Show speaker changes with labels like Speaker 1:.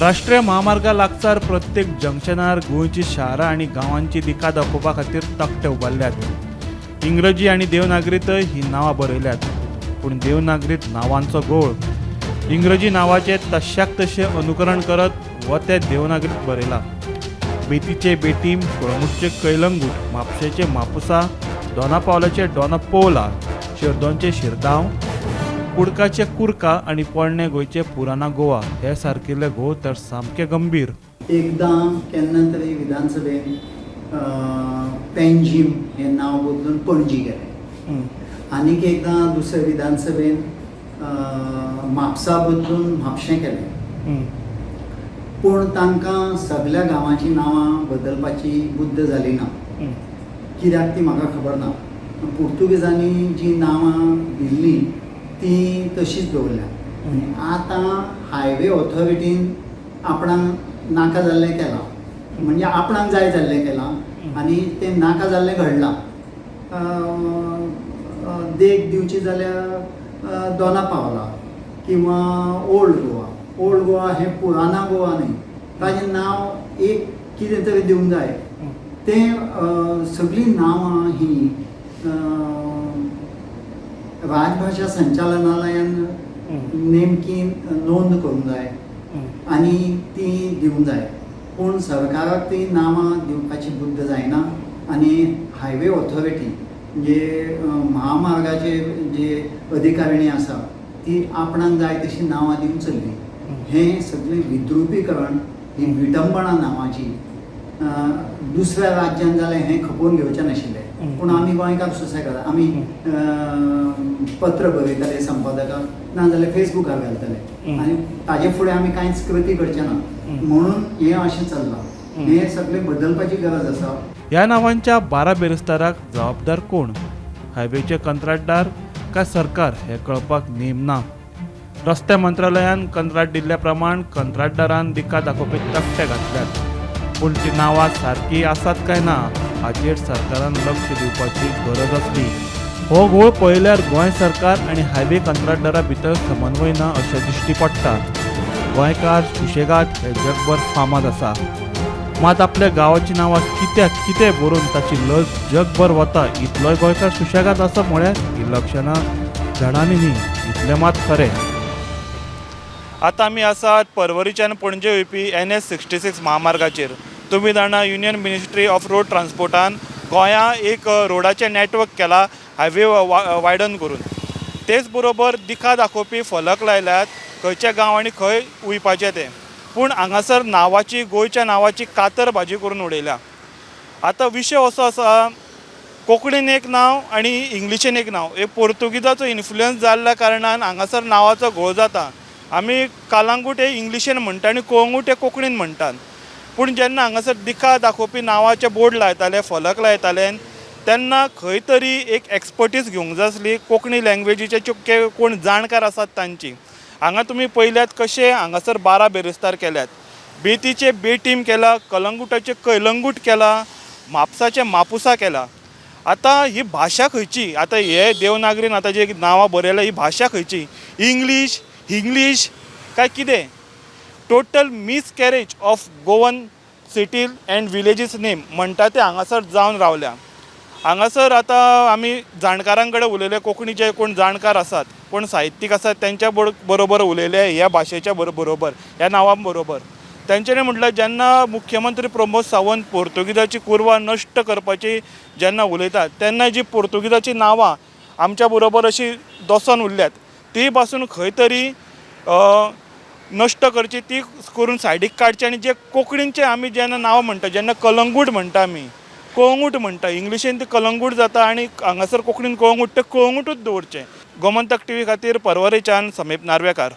Speaker 1: राष्ट्रीय म्हामार्गा लागसार प्रत्येक जंक्शनार गोंयची शारां आनी गांवांची दिका दाखोवपा खातीर तकटे उबारल्यात. इंग्रजी आनी देवनागरींतय हीं नांवां बरयल्यात, पूण देवनागरीत नांवांचो गोळ. इंग्रजी नांवाचें तश्याक तशें अनुकरण करत व तें देवनागरीत बरयलां. बेतीचे बेटीम, कळंगूटचे कैलंगूट, म्हापशेचे मापुसा, दोनापावलाचे डोनापोवला, शिरदोनचे शिरदांव, कुडकाचे कुर्का आनी पोरणे गोंयचे पुराना गोवा हे सारकिल्ले घोळ तर सामके गंभीर.
Speaker 2: एकदां केन्ना तरी विधानसभेन पेंजीम हें नांव बदलून पणजी केलें. आनीक एकदां दुसऱ्या विधानसभेन म्हापसा बदलून म्हापशें केलें. पूण तांकां सगल्या गांवांचीं नांवां बदलपाची बुद्द जाली ना. कित्याक ती म्हाका खबर ना. पुर्तुगेजांनी जीं नांवां दिल्लीं तीं तशीच दवरल्या आनी आतां हायवे ऑथॉरिटीन आपणाक नाका जाल्लें केलां, म्हणजे आपणाक जाय जाल्लें केलां आनी तें नाका जाल्लें घडलां. देख दिवची जाल्यार दोना पावला किंवा ओल्ड गोवा. ओल्ड गोवा हें पुराना गोवा न्ही, ताजें नांव एक कितें तरी दिवंक जाय. तें सगळीं नांवां हीं राजभाशा संचालनालयान नेमकी नोंद करूंक जाय आनी ती दिवंक जाय. पूण सरकाराक ती नांवां दिवपाची बुद्द जायना आनी हायवे ऑथॉरिटी म्हणजे महामार्गाचे जे अधिकारिणी आसा ती आपणाक जाय तशी नांवां दिवन चल्ली. हें सगळें विद्रुपीकरण, ही विटंबणा नांवाची. दुसऱ्या राज्यान जाल्यार हें खपोवन घेवचें नाशिल्लें, पूण आमी गोंयकार सुसेगाद. आमी पत्र बरयतले संपादकाक, नाजाल्यार फेसबुकार घालतले आनी ताजे फुडें आमी कांयच कृती करचे ना. म्हणून हें अशें चल्लां. हें सगळें बदलपाची गरज आसा.
Speaker 1: ह्या नांवांच्या 12 बेरेस्ताराक जबाबदार कोण? हायवेचे कंत्राटदार काय सरकार हें कळपाक नेम ना. रस्ते मंत्रालयान कंत्राट दिल्ल्या प्रमाण कंत्राटदारान दिका दाखोवपी तकटे घातल्यात, पूण ती नांवां सारकी आसात काय ना हाचेर सरकारान लक्ष दिवपाची गरज आसली. हो घोळ पळयल्यार गोंय सरकार आनी हायवे कंत्राटदारा भितर समन्वय ना अशें दिश्टी पडटा. गोंयकार सुशेगाद हे जगभर फामाद आसा, मात आपल्या गांवाची नांवां कित्याक कितें बरोवन ताची लज जगभर वता इतलोय गोंयकार सुशेगाद आसा म्हळ्यार ही लक्षणां धडांनी न्ही इतलें मात खरें. आतां आमी आसात परवरीच्यान पणजे येवपी NH 66 महामार्गाचेर. तुमी जाणा, युनियन मिनिस्ट्री ऑफ रोड ट्रान्सपोर्टान गोंया एक रोडाचें नेटवर्क केला हायवे वायडन करून. तेच बरोबर दिका दाखोवपी फलक लायल्यात खंयच्या गांवांनी खंय वयपाचें तें. पूण हांगासर नांवाची, गोंयच्या नांवाची कातर भाजी करून उडयल्या. आतां विशय असो आसा, कोंकणीन एक नांव आनी इंग्लिशीन एक नांव. एक पोर्तुगीजाचो इन्फ्लुयन्स जाल्ल्या कारणान हांगासर नांवाचो घोळ जाता. आमी कालांगूट हे इंग्लिशीन म्हणटा आनी कोळंगूट हे कोंकणीन म्हणटात. पूण जेन्ना हांगासर दिका दाखोवपी नांवाचे बोर्ड लायताले, फलक लायताले, तेन्ना खंय तरी एक एक्सपर्टीज घेवंक जाय आसली कोंकणी लँग्वेजीचे चुक्के कोण जाणकार आसात तांची. हांगा तुमी पळयल्यात कशें हांगासर 12 बेरेस्तार केल्यात. बेतीचे बेटीम केला, कलंगुटाचे कैलंगूट केला, म्हापसाचे मापुसा केला. आतां ही भाशा खंयची? आतां हे देवनागरीन आतां जे नांवां बरयल्या, ही भाशा खंयची? इंग्लीश, हिंग्लीश काय कितें? Total miscarriage of Goan city and villages name म्हणटा ते हांगासर जावन रावल्या. हांगासर आतां आमी जाणकारां कडेन उलयले. कोंकणीचे कोण जाणकार आसात, कोण साहित्यीक आसात, तेंच्या बरोबर उलयले ह्या भाशेच्या बरोबर, ह्या नांवां बरोबर. तेंच्यांनी म्हटल्यार, जेन्ना मुख्यमंत्री प्रमोद सावंत पोर्तुगीजाची कुरवां नश्ट करपाची जेन्ना उलयतात, तेन्ना जी पोर्तुगीजाची नांवां आमच्या बरोबर अशी दसोन उरल्यात, ती पासून खंय तरी नश्ट करची, ती करून सायडीक काडची. आनी जे कोंकणीचे आमी जेन्ना नांवां म्हणटा, जेन्ना कलंगूट म्हणटा, आमी कळंगूट म्हणटा, इंग्लिशीन ती कलंगूट जाता आनी हांगासर कोंकणीन कळंगूट, तें कळंगूटूच दवरचें. गोमंतक टीव्ही खातीर परवरेच्यान समीप नार्वेकार.